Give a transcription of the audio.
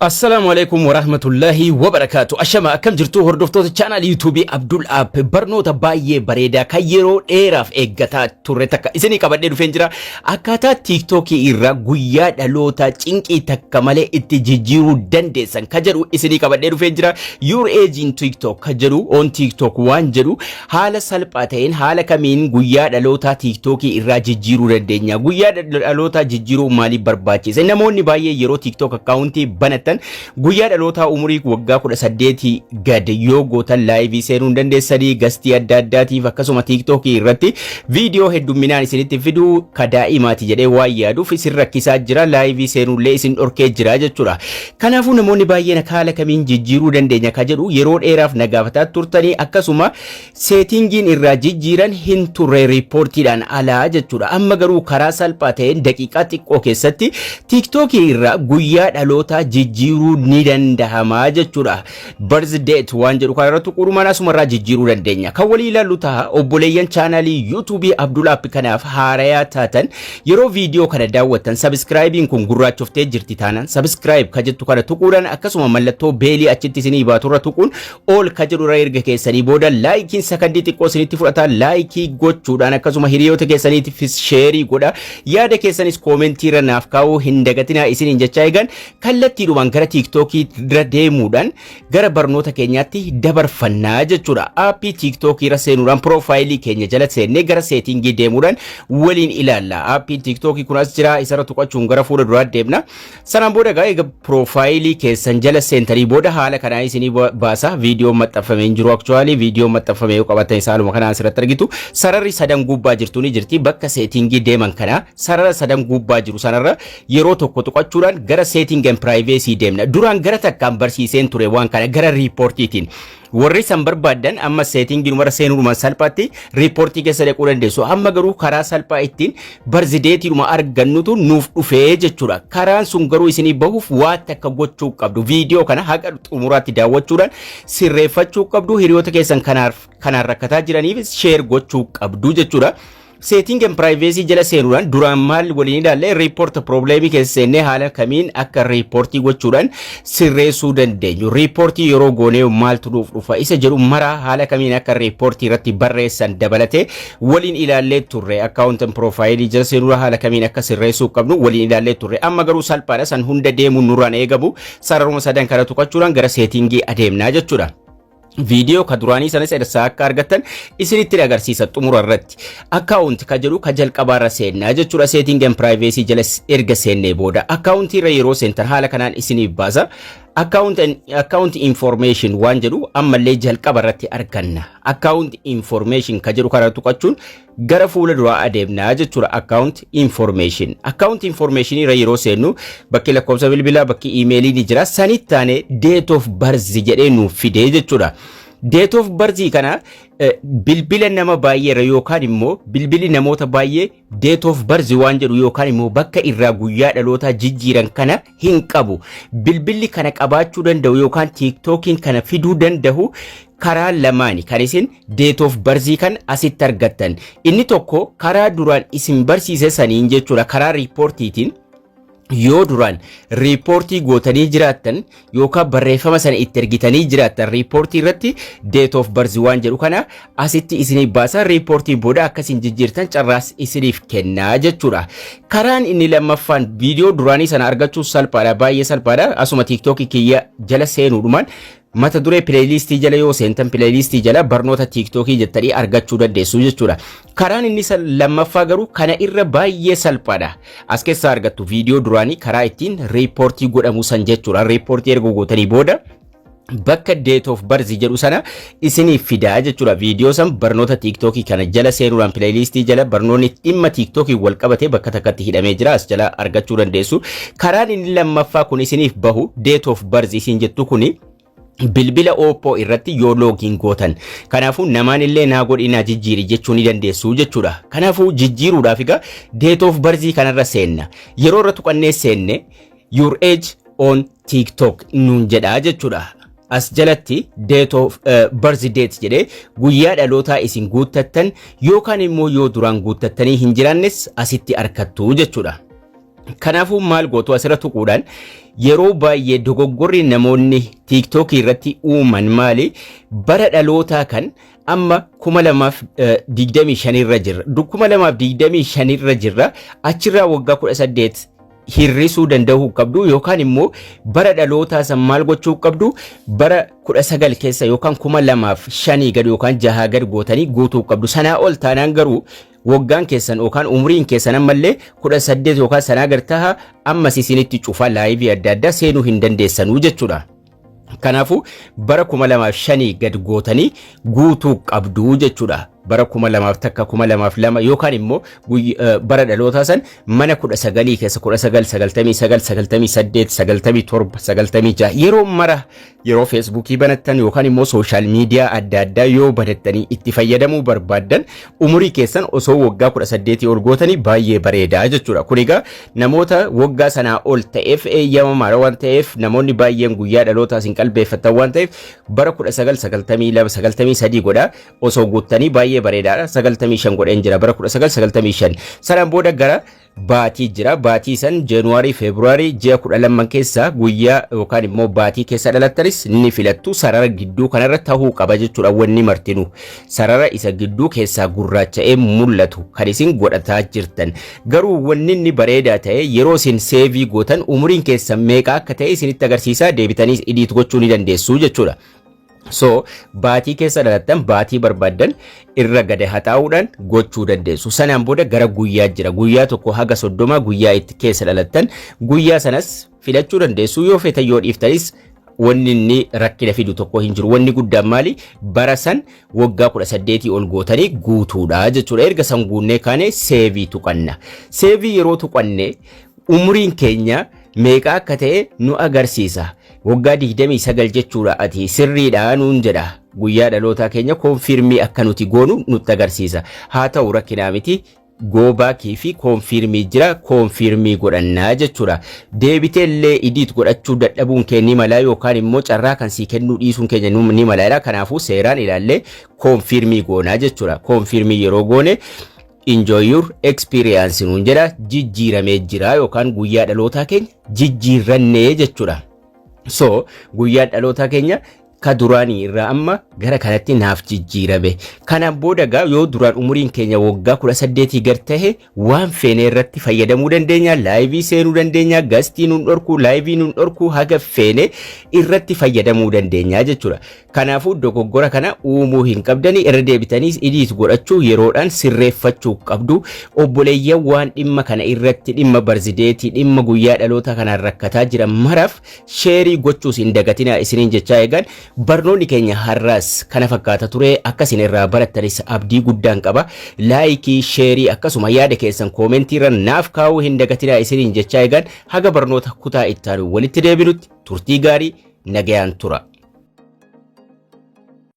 Assalaamu alaikum warahmatullahi wabarakaatu. Ashama, akkam jirtu hordoftoota chaanaal YouTube Abdul App? Barnoota baay'ee bareedaa kan yeroo dheeraaf eeggataa turre takka isinii qabadhee dhufeen jira. Akkaataa TikTokii irraa guyyaa dhalootaa cinqii takka malee itti jijjiiruu dandeessan ka jedhu isinii qabadhee dhufeen jira. Your age in TikTok ka jedhu, on TikTok waan jedhu, haala salphaa ta'een haala kamiin guyyaa dhalootaa TikTokii irraa jijjiiruu dandeenya? Guyyaa dhalootaa jijjiiruu maaliif barbaachise? Namoonni baay'ee yeroo TikTok akkaawuntii banatan guyyaa dhalootaa umurii waggaa 18 gad yoo gootan live seenuu hin dandeessanii, guestii adda addaatiif akkasuma TikTokii irratti viidiyoo heddumminaan isinitti fiduu ka daa'imaati jedhee waan yaaduuf isin rakkisaa jira, live seenuullee isin dhorkee jira jechuudha. Kanaafuu namoonni baay'een haala kamiin jijjiiruu dandeenya ka jedhu yeroo dheeraaf na gaafataa turtanii, akkasuma settingiin irraa jijjiiran hin turre reportiidhaan alaa jechuudha. Amma garuu karaa salphaa ta'een daqiiqaa xiqqoo keessatti TikTokii irraa guyyaa dhalootaa jijjiiruu ni danda'amaa jechuudha. Birth date waan jedhu kana irratti qurumaan asumarraa jijjiiruu dandeenya. Kan walii ilaallu ta'a. Obboleeyyan chaanaalii YouTube Abdul App kanaaf haarayaa taatan, yeroo viidiyoo kana daawwattan subscribeiin kun gurraachoftee jirti taanaan subscribe ka jettu kana tuquudhaan, akkasuma mallattoo bellii achitti isinii baaturra tuquun, all ka jedhu irra erga keessanii booda, likeiin sakandii xiqqoo isinitti fudhata, like gochuudhaan akkasuma hiriyoota keessaniitiifis share godha, yaada keessanis commentii irra naaf kaa'uu hin dagatinaa isiniin jechaa, eegan kallattiidhumaan gara TikTokii irra deemuudhaan gara barnoota keenyaatti dabarfannaa jechuudha. Appii TikTokii irra seenuudhaan profileii keenya jala seennee gara settingii deemuudhaan waliin ilaalla. Appiin TikTokii kun as jira, isarra tuqachuun gara fuula duraa deemna. Sanaan booda egaa profileii keessan jala seentanii booda haala kanaan isinii baasa. Viidiyoon maxxanfamee hin jiru actually. Viidiyoon maxxanfamee yoo qabaatan haaluma kanaan asirratti argitu. Sararri sadan gubbaa jirtu ni jirti. Bakka settingii deeman kana sarara sadan gubbaa jiru sanarra yeroo tokko tuqachuudhaan gara setting and privacy deemna. Duraan gara takkaan barsiiseen ture waan kana gara reportiitiin. Warri san barbaaddan amma settingii numara seenuudhumaan salphaatti reportii keessa dhaquu dandeessu. Amma garuu karaa salphaa ittiin birth dateiidhuma argannutu nuuf dhufee jechuudha. Karaan sun garuu isinii bahuuf waan takka gochuu qabdu. Viidiyoo kana haqa xumuraatti daawwachuudhaan sirreeffachuu qabdu. Hiriyoota keessan kanaan rakkataa jiraniif share gochuu qabdu jechuudha. Setting and privacy jala seenuudhaan duraan maal waliin ilaalle? Report problemii keessa seennee haala kamiin akka reportii gochuudhaan sirreessuu dandeenyu. Reportii yeroo goonee maaltu nuuf dhufa isa jedhu maraa, haala kamiin akka reportii irratti barreessan dabalatee waliin ilaallee turre. Account and profileii jala seenuudhaan haala kamiin akka sirreessuu qabnu waliin ilaallee turre. Amma garuu salphaadha, san hunda deemuun nurraan eegamu. Sararuma sadan kana tuqachuudhaan gara settingii adeemnaa jechuudha. Viidiyoo ka duraanii sanas eessaa akka argattan isinitti agarsiisa xumura irratti. Account ka jedhu ka jalqabaarra seennaa jechuudha. Setting and privacy jala erga seennee booda accountii irra yeroo seentan haala kanaan isiniif baasa. Account information waan jedhu ammallee jalqaba irratti arganna. Account information ka jedhu kana tuqachuun gara fuula duraa adeemnaa jechuudha. Account information. Account information irra yeroo seennu bakki lakkoofsa bilbilaa, bakki emailii ni jira. Sanitti taane date of birth jedhee nuuf fidee jechuudha. Date of birth kana bilbila nama baay'eerra yookaan immoo bilbilli namoota baay'ee date of birth waan jedhu yookaan immoo bakka irraa guyyaa dhalootaa jijjiiran kana hin qabu. Bilbilli kana qabaachuu danda'u yookaan TikTokiin kana fiduu danda'u karaa lamaani kan isin date of birth kan asitti argattan. Inni tokko karaa duraan isin barsiise saniin jechuudha, karaa reportiitiin. Yoo duraan reportii gootanii jiraattan yookaan barreeffama sana itti ergitanii jiraattan, reportii irratti date of birth waan jedhu kana asitti isiniif baasa, reportii booda akkasiin jijjiirtan carraas isiniif kennaa jechuudha. Karaan inni lammaffaan viidiyoo duraanii sana argachuuf salphaadha, baay'ee salphaadha. Asuma TikTokii kiyya jala seenuudhumaan mata duree playlistii jala yoo seentan, playlistii jala barnoota TikTokii jettanii argachuu dandeessu jechuudha. Karaan inni lammaffaa garuu kana irra baay'ee salphaadha. As keessaa argattu viidiyoo duraanii karaa ittiin reportii godhamu san jechuudha. Reportii erga gootanii booda bakka date of birth jedhu sana isiniif fidaa jechuudha. Viidiyoo san barnoota TikTokii kana jala seenuudhaan playlistii jala barnoonni dhimma TikTokii wal qabatee bakka takkatti hidhamee jira, as jala argachuu dandeessu. Karaan inni lammaffaa kun isiniif bahu, date of birth isin jettu kuni, bilbila Oppo irratti yoo login gootan. Kanaafuu namaan illee naa godhi, naa jijjiiri jechuu ni dandeessu jechuudha. Kanaafuu jijjiiruudhaaf egaa date of birth kanarra seenna. Yeroo irra tuqannee seenne "Your age on TikTok" nuun jedhaa jechuudha. As jalatti date of birth date jedhee guyyaa dhalootaa isin guuttattan yookaan immoo yoo duraan guuttattanii hin jiraannes asitti argattu jechuudha. Kanaafuu maal gootu? Asirra tuquudhaan yeroo baay'ee dogoggorri namoonni TikTokii irratti uuman maali? Bara dhalootaa kan amma 2025 irra jirra. 2025 irra jirra. Achirraa waggaa 18 hir'isuu danda'uu qabdu, yookaan immoo bara dhalootaa san maal gochuu qabdu? Bara 19 keessa yookaan 2005 gad yookaan jahaa gad gootanii guutuu qabdu. Sanaa ol taanaan garuu waggaan keessan yookaan umriin keessan ammallee 18 yookaan sanaa gad taha, ammas isinitti cufa, live adda addaa seenuu hin dandeessanuu jechuudha. Kanaafuu bara 2005 gad gootanii guutuu qabdu jechuudha. Bara 2001, 2002 yookaan immoo bara dhalootaa san mana 19 keessa, 1999, 98, 97, 96. Yeroo mara yeroo Facebookii banattan yookaan immoo social media adda addaa yoo banattanii itti fayyadamuu barbaaddan, umurii keessan osoo waggaa 18 ol gootanii baay'ee bareedaa jechuudha. Kun egaa namoota waggaa sanaa ol ta'eef eeyyamamaadha waan ta'eef, namoonni baay'een guyyaa dhalootaa isin qalbeeffatan waan ta'eef, bara 1992, 93 godha osoo guuttanii baay'ee bareedaadha. 95 godheen jira, bara 1995. Sanaan booda gara baatii jira. Baatii san January, February, ji'a 12 keessaa guyyaa yookaan immoo baatii keessa dhalattanis ni filattu. Sarara gidduu kanarra tahuu qaba jechuudha wanni martinu. Sarara isa gidduu keessaa gurraacha'ee mul'atu kan isin godhataa jirtan. Garuu wanni inni bareedaa ta'e, yeroo isin save gootan umuriin keessan meeqa akka ta'e isinitti agarsiisa, deebitanii edit gochuu ni dandeessu jechuudha. So baatii keessa dhalattan baatii barbaaddan irra gade haxaa'uudhaan gochuu dandeessu. Sanaan booda gara guyyaa jira. Guyyaa 1 haga 30 guyyaa itti keessa dhalattan guyyaa sanas filachuu dandeessu. Yoo feetan, yoo dhiiftanis wanni inni rakkina fidu tokko hin jiru. Wanni guddaan maali? Bara san waggaa 18 ol gootanii guutuudha jechuudha. Erga san guunnee kaane save tuqanna. Save yeroo tuqanne umuriin keenya meeqa akka ta'e nu agarsiisa. Waggaa 29 jechuudha, ati sirriidha nuun jedha. Guyyaa dhalootaa keenya confirm akka nuti goonu nutti agarsiisa. Haa ta'u, rakkinaa miti. Go back fi confirm jira, confirm godhannaa jechuudha. Deebitee illee edit godhachuu dadhabuun kee ni mala, yookaan immoo carraa kan sii kennuu dhiisuun keenya ni mala. Kanaafuu seeraan ilaallee confirm goonaa jechuudha. Confirm yeroo goone "Enjoy your experience" nuun jedha, jijjiiramee jira yookaan guyyaa dhalootaa keenya jijjiirrannee jechuudha. So guyyaan dhalootaa keenya ka duraanii irraa amma gara kanatti naaf jijjiirame. Kanaan booda gaa yoo duraan umuriin keenya waggaa 18 gad tahe waan feene irratti fayyadamuu dandeenya, live seenuu dandeenya, guest nuun dhorkuu, live nuun dhorkuu, haga feene irratti fayyadamuu dandeenya jechuudha. Kanaafuu dogoggora kana uumuu hin qabdanii, irra deebitanii edit godhachuu, yeroodhaan sirreeffachuu qabdu. Obboleeyyan waan dhimma kana irratti, dhimma birthday, dhimma guyyaa dhaloota kanaan rakkataa jiran maraaf share gochuus hin dagatinaa isiniin jechaa, eegan barnoonni keenya har'aas kana fakkaata ture. Akka isin irraa barattanis abdii guddaan qaba. Like, share, akkasuma yaada keessan comment irra naaf kaa'uu hin dagatinaa isiniin jechaa, eegan haga barnoota kutaa ittaanu walitti deebinutti turtii gaarii, nagayaan tura.